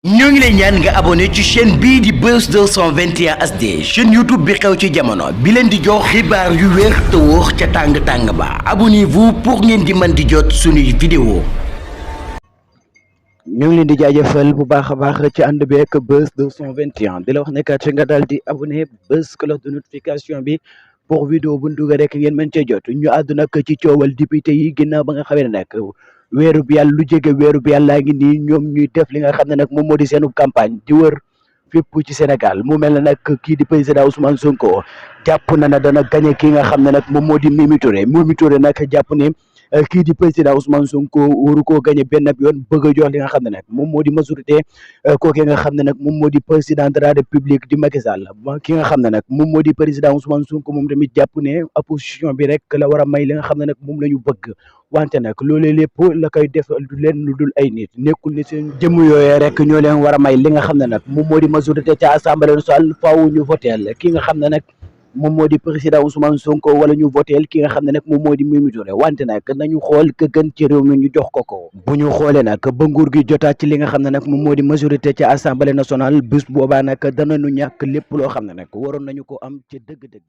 ñoo ngi lay ñaan nga abonné ci chaîne bii di Buzz 221 HD chaîne YouTube bi xew ci jamono bi leen di jox xibaar yu wér te wóor ca tàng-tàng ba abonnez-vous pour ngeen di mën di jot suñuy vidéo. ñu ngi leen di jaajëfal bu baax a baax ci ànd bi ak Buzz 221 di la wax ne kat nga daal di abonné buzz cloche de notification bi pour vidéo bu nduga rek ngeen mën cee jot ñu àddu nag ci coowal député yi ginnaaw ba nga xamee ne nag weeru bi yàlla lu jege weeru bi yàlla ngi nii ñoom ñuy def li nga xam ne nag moom moo di seenu campagne di wër fépp ci Sénégal mu mel ne nag kii di président Ousmane Sonko jàpp na ne dana gagné ki nga xam ne nag moom moo di Mimi Touré nag jàpp ne kii di président Ousmane Sonko waru koo gagné benn yoon bëgg a jox li nga xam ne nag moom moo di majorité kooke nga xam ne nag moom moo di président de la république di Macky Sall ki nga xam ne nag moom moo di président Ousmane Sonko moom tamit jàpp ne opposition bi rek la war a may li nga xam ne nag moom la ñu bëgg wante nag loolee lépp la koy def du leen lu dul ay nit nekkul ni seen jëmm yooyee rek ñoo leen war a may li nga xam ne nag moom moo di majorité ca assemblée nationale faaw ñu voteel ki nga xam ne nag moom moo di président Ousmane Sonko wala ñu voteel ki nga xam ne nag moom moo di Mimi Touré wante nag nañu xool ka gën ci réew mi ñu jox ko bu ñu xoolee nag ba nguur gi jotaat ci li nga xam ne nag moom moo di majorité ca assemblée nationale bés boobaa nag danañu ñàkk lépp loo xam ne nag waroon nañu ko am ci dëgg-dëgg